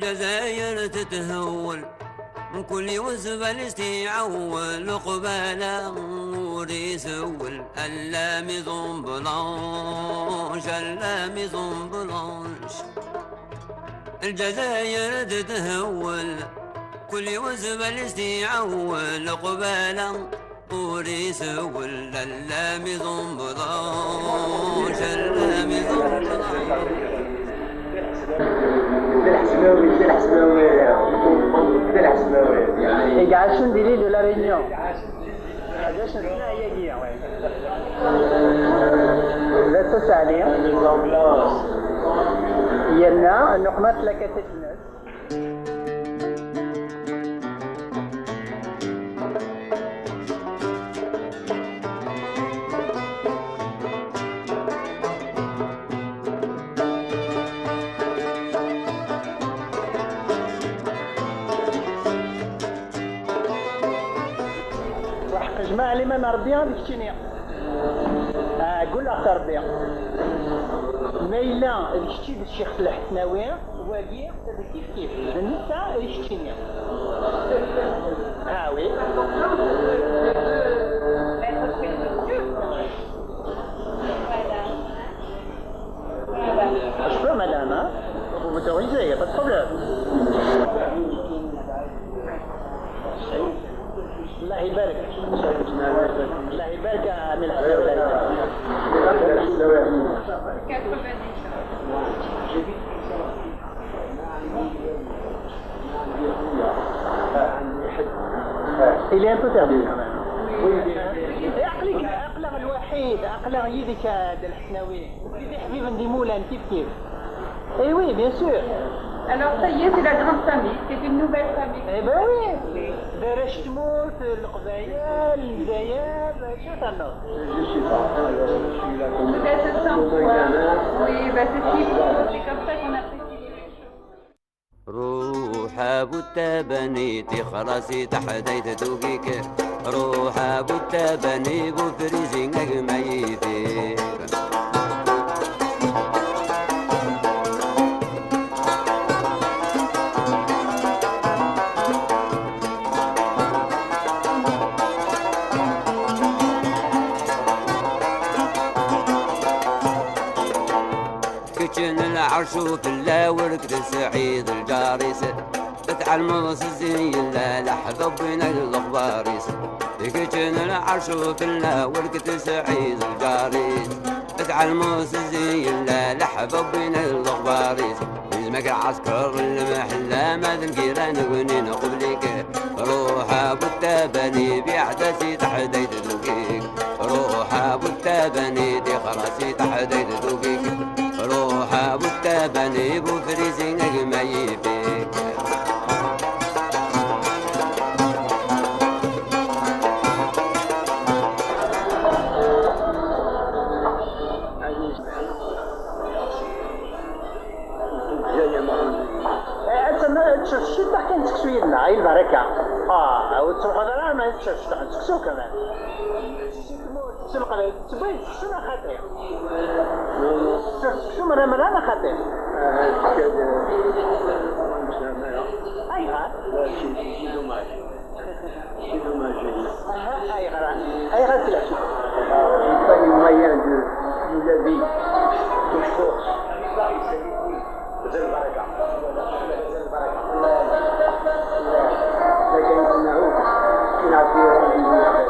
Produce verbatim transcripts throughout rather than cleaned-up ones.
Lezzayer tetthewwel, mkul yiwen s balic-is iɛewwel, uqbala ur isewwel. À la Maison Blanche, à la Maison Blanche. Lezzayer tetthewwel, kul yiwen s balic-is iɛewwel, uqbala ur isewwel. À la Maison Blanche, à la Maison Blanche. Iɛac di l'île de la Réunion. D acu n ssneɛ-agi? D acu sɛni? Yerna nuqma tlakatitnes. Waḥq jmaɛ liman Ṛebbi d keččini. Ah, gulleɣ-t Ṛebbi. Ma yella d kečči d ccix Lḥetnawi, wagi d kif kif, d netta d keččini. Ah oui. Je peux, madame, hein? Vous m'autorisez, y a pas de problème. الله يبارك. الله يبارك يا عمي الحسن. Il est un peu perdu quand même. عقلك، عقلك الوحيد، عقلك يدك هذا الحسناوي. Ḥbiben d imulan, kif kif. Eh oui, bien sûr. Alors, ça y est, c'est la grande famille, c'est une nouvelle famille. Eh ben oui. D arrac tmurt, Leqbayel, Lezzayer, acu ternuḍ? Peut-être sans poids. Oui, bah c'est ce qu'il faut, c'est comme ça qu'on apprécie les choses. Ruḥ a bu ttaban, tixer-as i teḥdayt tugik. Ruḥ a bu ttaban, bu frizi a gma Yidir. Kečč n lɛerc u fell-awen tesɛiḍ lǧar-is. Tɛelmeḍ s zzin yella leḥbab win ay lexbar-is. Kečč n lɛerc u fell-awen tesɛiḍ lǧar-is. Tɛelmeḍ s zzin yella leḥbab win ay lexbar-is. Yezmek lɛesker n lemḥella ma d lgiran gnin qbel-ik. Ruḥ a bu ttaban, biɛed-as i teḥdayt tugik. Ruḥ a bu ttaban, tixer-as i teḥdayt tugik. Ruḥ a bu ttaban, bu frizi a gma Yidir. Ad teččeḍ ciṭṭaḥ kan seksu yid-neɣ, ay lbaraka. Ah, ur tettruḥuḍ ara ma teččeḍ ciṭṭaḥ n seksu kaman. Si tmurt, si leqbayel, tewwi-d seksu neɣ xaṭi? Teččeḍ seksu merra merra neɣ xaṭi? Ayɣer? Aha, ayɣer? Ayɣer tleḥḥu? J'ai pas les moyens de, de laver, de force. C'est le baraka. C'est le baraka. لكن إنه يلعب في رمضان.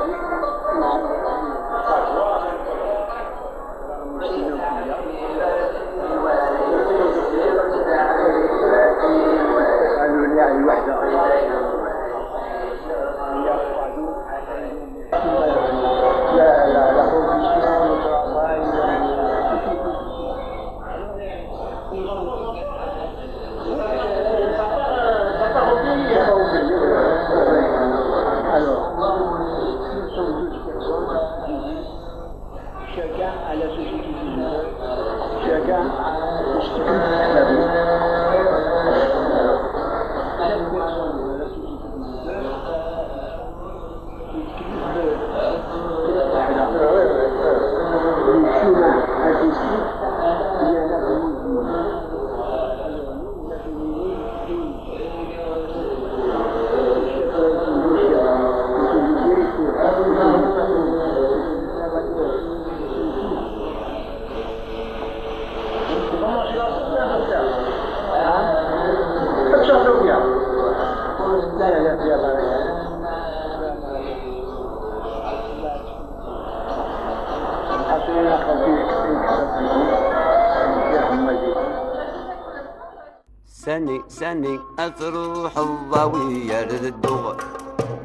Sani, sani, ad truḥeḍ, awi ar d dduɣ.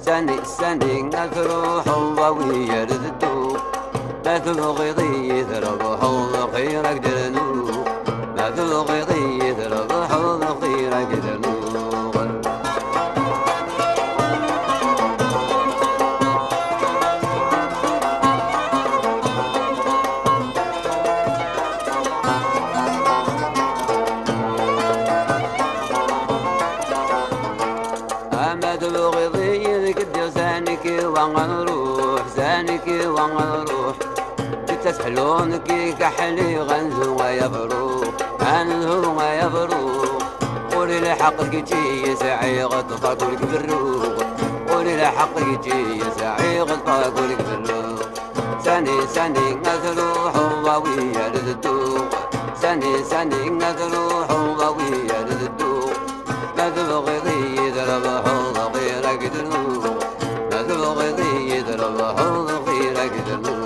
Sani, sani, ad truḥeḍ, awi ar d dduɣ. Ma tebɣiḍ-iyi trebḥeḍ, xir ad k-d-rnuɣ. Ma tebɣiḍ-iyi trebḥeḍ, xir ad k-d-rnuɣ. Ama tebɣiḍ-iyi deg ddiɣ, zanik iwa nruḥ, zanik iwa nruḥ. Ǧitta seḥlu nekk i kaḥliɣ, anzu ay abruq, anzu ay abruq. Ur ilḥaq deg-i yesɛiɣ ṭṭfak ur k-berruɣ. Ur ilḥaq deg-i yesɛiɣ ṭṭfak ur k-berruɣ. Sani, sani, ad truḥeḍ, awi ar d dduɣ. Sani, sani, ad truḥeḍ, awi ar d dduɣ. Ma tebɣiḍ-iyi trebḥeḍ, xir ad k-d-rnuɣ. Ma tebɣiḍ-iyi trebḥeḍ, xir ad k-d-rnuɣ.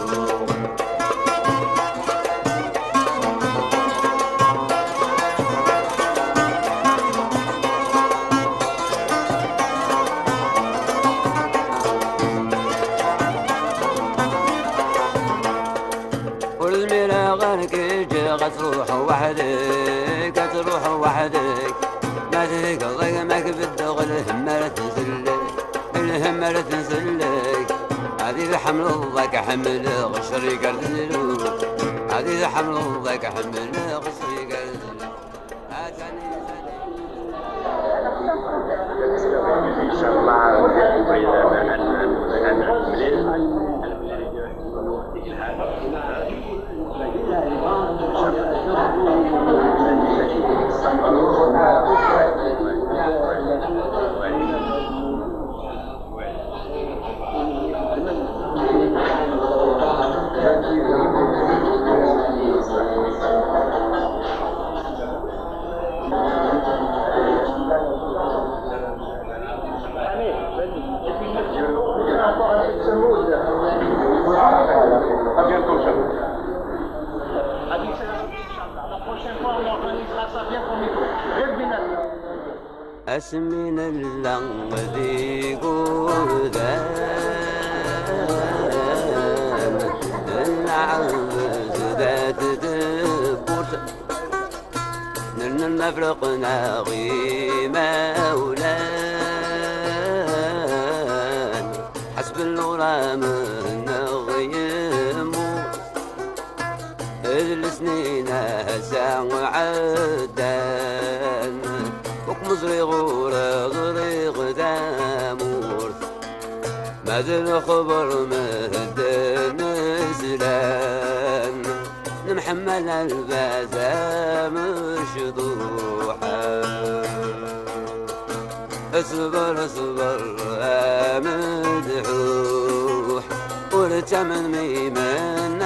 Ur zmireɣ ad k-ǧǧeɣ ad truḥeḍ weḥd-k, ad truḥeḍ weḥd-k. Ma tgezmeḍ gma-k beddeɣ, lhemm ara tenzellek, lhemm ara tenzellek. Ad iyi-tḥemmleḍ ad k-ḥemmleɣ, ccrik ar tezluk. Ad iyi-tḥemmleḍ ad k-ḥemmleɣ, ccrik ar tezluk. Ad tani, ad tani. إن شاء الله. Asmi nella d igudan, nɛebbeḍ dat tewwurt. Nerna lmafraq neɣ imawlan, ḥesben leɣram-nneɣ yemmut. Idles-nni n ass-a ɛeddan, ur kem-ẓriɣ ur ẓriɣ tamurt. Ma d lexber medden slan, nemḥemmal lbaz amecṭuḥ. Ṣber, ṣber, a Medḥuḥ, ur ttamnem iman